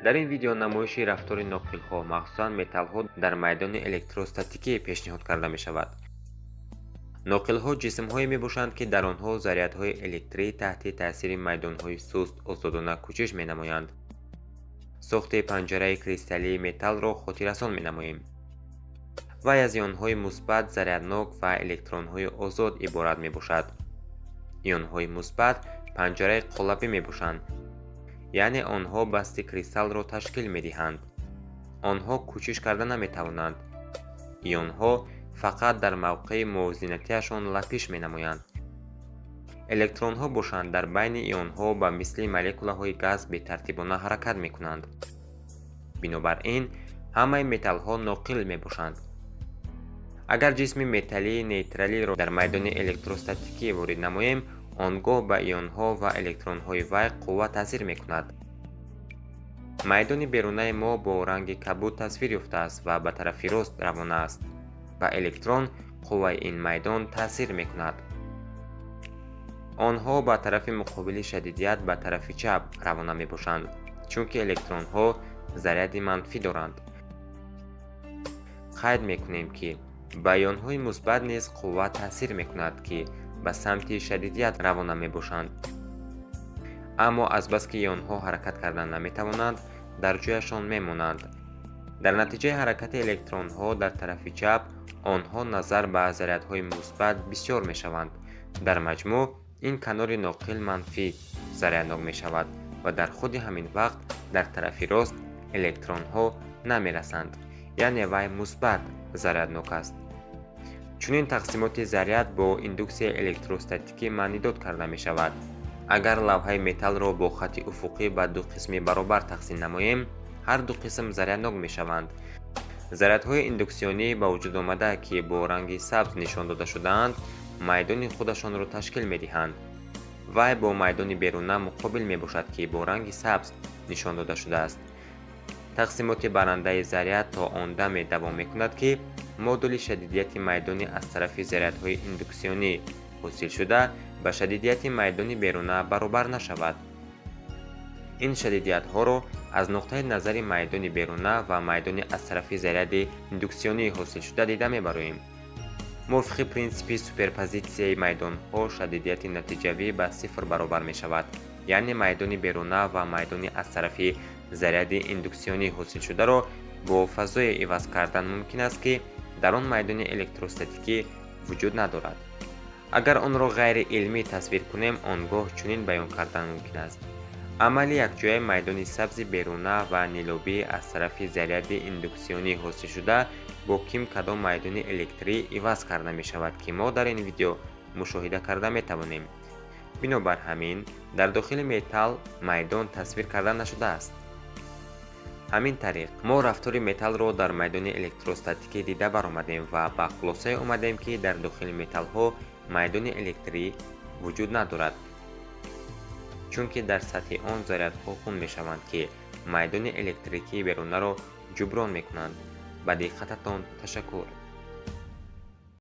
Дар ин видео намоиши рафтори ноқилҳо, махсусан металлҳо, дар майдони электростатикӣ пешниҳод карда мешавад. Ноқилҳо ҷисмҳое мебошанд, ки дар онҳо зарядҳои электрӣ таҳти таъсири майдонҳои суст озодона кӯчиш менамоянд. Сохти панҷараи кристаллии металлро хотиррасон менамоем. Вай аз ионҳои мусбат заряднок ва электронҳои озод иборат мебошад. Ионҳои мусбат панҷараи қолабӣ мебошанд, яъне онҳо басти кристаллро ташкил медиҳанд. Онҳо кӯчиш карда наметавонанд. Ионҳо фақат дар мавқеи мувозинатиашон лапиш менамоянд. Электронҳо бошанд, дар байни ионҳо ба мисли молекулаҳои газ бетартибона ҳаракат мекунанд. Бинобар ин ҳамаи металлҳо ноқил мебошанд. Агар ҷисми металлии нейтралиро дар майдони электростатикӣ ворид намоем, он гоҳ ба ионҳо ва электронҳои вай қувва таъсир мекунад. Майдони берунаи мо бо ранги кабуд тасвир ёфтааст ва ба тарафи рост равона аст. Ба электрон қувваи ин майдон таъсир мекунад. Онҳо ба тарафи муқобили шадидият, ба тарафи чап равона мебошанд, чунки электронҳо заряди манфӣ доранд. Қайд мекунем, ки ба ионҳои мусбат низ қувва таъсир мекунад, ки ба самти шадидият равона мебошанд. Аммо азбаски ионҳо ҳаракат кардан наметавонанд, дар ҷояшон мемонанд. Дар натиҷаи ҳаракати электронҳо дар тарафи чап онҳо назар ба зарядҳои мусбат бисёр мешаванд. Дар маҷмӯъ ин канори ноқил манфӣ заряднок мешавад ва дар худи ҳамин вақт дар тарафи рост электронҳо намерасанд, яъне вай мусбат заряднок аст. Чунин тақсимоти заряд бо индуксияи электростатикӣ маънидод карда мешавад. Агар лавҳаи металлро бо хати уфуқӣ ба ду қисми баробар тақсим намоем, ҳар ду қисм заряднок мешаванд. Зарядҳои индуксионӣ ба вуҷуд омада, ки бо ранги сабз нишон дода шудаанд, майдони худашонро ташкил медиҳанд. Вай бо майдони беруна муқобил мебошад, ки бо ранги сабз нишон дода шудааст. Тақсимоти барандаи заряд то он даме давом мекунад, ки модули шадидияти майдони аз тарафи зарядҳои индуксионӣ ҳосилшуда ба шадидияти майдони беруна баробар нашавад. Ин шадидиятҳоро аз нуқтаи назари майдони беруна ва майдони аз тарафи заряди индуксионӣ ҳосилшуда дида мебароем. Мувофиқи принсипи суперпозитсияи майдонҳо, шадидияти натиҷавӣ ба сифр баробар мешавад, яъне майдони беруна ва майдони аз тарафи заряди индуксионӣ ҳосилшударо бо фазое иваз кардан мумкин аст, ки дар он майдони электростатикӣ вуҷуд надорад. Агар онро ғайриилмӣ тасвир кунем, он гоҳ чунин баён кардан мумкин аст: амали якҷояи майдони сабзи беруна ва нилобӣ аз тарафи заряди индуксионӣ ҳосилшуда бо ким кадом майдони электрӣ иваз карда мешавад, ки мо дар ин видео мушоҳида карда метавонем. Бинобар ҳамин дар дохили металл майдон тасвир карда нашудааст. Ҳамин тариқ мо рафтори металлро дар майдони электростатикӣ дида баромадем ва ба хулосае омадем, ки дар дохили металлҳо майдони электрӣ вуҷуд надорад, чунки дар сатҳи он зарядҳо хун мешаванд, ки майдони электрикии берунаро ҷуброн мекунанд. Ба диққататон ташаккур.